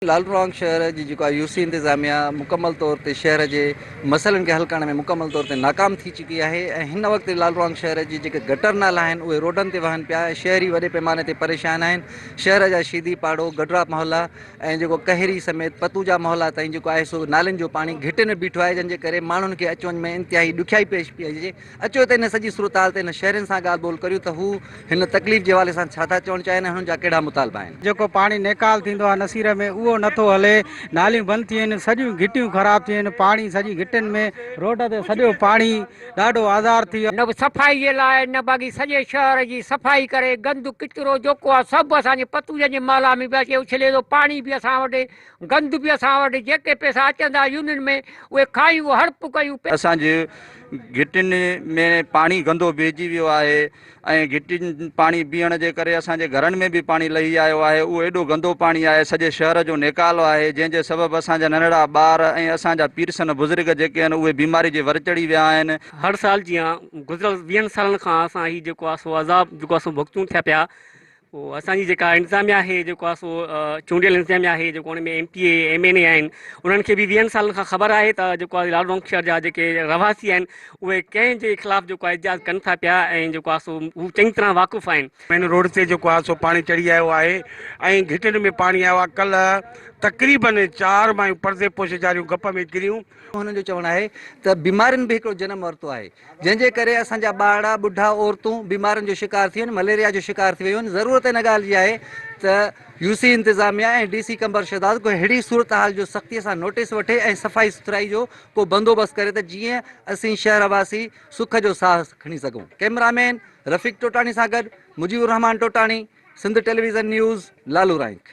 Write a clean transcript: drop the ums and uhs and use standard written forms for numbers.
لالرانگ شهر جي جيڪا يو سي انتظاميا مڪمل طور تي شهر جي مسئلن کي حل ڪرڻ ۾ مڪمل طور تي ناڪام ٿي چڪي آهي ۽ هن وقت لالرانگ شهر جي جيڪي گٽر نالا آهن اهي روڊن تي وهن پيا ۽ شهري وڏي پيماني تي پريشان آهن شهر جا شيدي پاڙو گڊرا محلا ۽ جيڪو ڪهيري سميت پتوجا محلا تائين جيڪو آهي سو نالين جو پاڻي گهٽين ۾ بيٺو آهي جنهن جي ڪري ماڻهن کي اچ وڃ ۾ انتهائي ڏکيائي پيش پئي اچي اچو ته ان سڄي صورتحال تي هن شهرين سان ڳالهه ٻولهه ڪريون ته هو هن تڪليف جي حوالي سان ڇا ٿا چوڻ چاهين ۽ هنن جا ڪهڙا مطالبا آهن. جيڪو پاڻي نيڪال ٿيندو آهي نصير ۾ اهو نه ٿو هلي، ناليون بند ٿي ويون آهن، سڄيون گهٽيون خراب ٿي ويون آهن، پاڻي سڄي گهٽين ۾ روڊ تي سڄو پاڻي، ڏاڍو آزار ٿي ويو. نه به صفائي جي لاء نه باقي سڄي شهر جي صفائي ڪري گند ڪچرو جيڪو آهي سڀ اسان جي پتوجن جي محلا ۾ به اچي اڇلي ٿو پاڻي به اسان وٽ گند به اسان وٽ جيڪي پئسا اچن ٿا يونين ۾ اهي کايون هڙپ ڪيون. اسان جي گهٽين ۾ پاڻي گندو بيهجي ويو آهي ۽ گهٽين پاڻي بيهڻ جي ڪري اسان جي گهرن ۾ به پاڻي لهي آيو آهي اهو ايڏو گندو پاڻي آهي سڄي شهر جو نيڪال آهي جنهن جي سبب اسان جا ننڍڙا ٻار ۽ اسان جا پيرسن بزرگ جيڪي آهن اهي بيماري جي ور چڙهي ويا آهن. هر سال جيان گذريل ويهن سالن کان اسان هي جيڪو آهي سو عذاب جيڪو آهي سو ڀڳتون ٿيا پيا پوء اسان جي جيڪا انتظاميا آهي جيڪو آهي سو چونڊيل انتظاميا آهي جيڪو ان ۾ M P A M N A آهن انهن کي به ويهن سالن کان خبر آهي ته جيڪو آهي لال رونق شهر جا جيڪي رهواسي آهن اهي ڪنهن جي خلاف جيڪو آهي احتجاج ڪن ٿا پيا ۽ جيڪو آهي سو هو چڱي طرح واقف آهن. مين روڊ تي جيڪو آهي سو پاڻي چڙهي آيو آهي ۽ گهٽين ۾ پاڻي آيو آهي ڪلهه تقريبن چار مايون پردي پوش جاريون گپ ۾ ڪريون. هنن جو چوڻ آهي ته بيمارين به هڪڙو جنم ورتو آهي جنهن جي ڪري اسان جا ٻارڙا، ٻڍا، عورتون بيمارين جو شڪار ٿي ويون آهن، مليريا جو شڪار ٿي ويون آهن، ضرورت ان ڳالهه جي آهي ته يو سي انتظاميا ۽ ڊي سي قمبر شهداد ڪو اهڙي صورتحال جو سختي سان نوٽيس وٺي ۽ صفائي سٿرائي جو ڪو بندوبست ڪري ته جيئن اسين شهر واسي سک جو ساهه کڻي سگهون. ڪئميرا مين رفيق ٽوٽاڻي سان گڏ Mujeeb ur Rehman Totani, Sindh television news, Lalu Raink.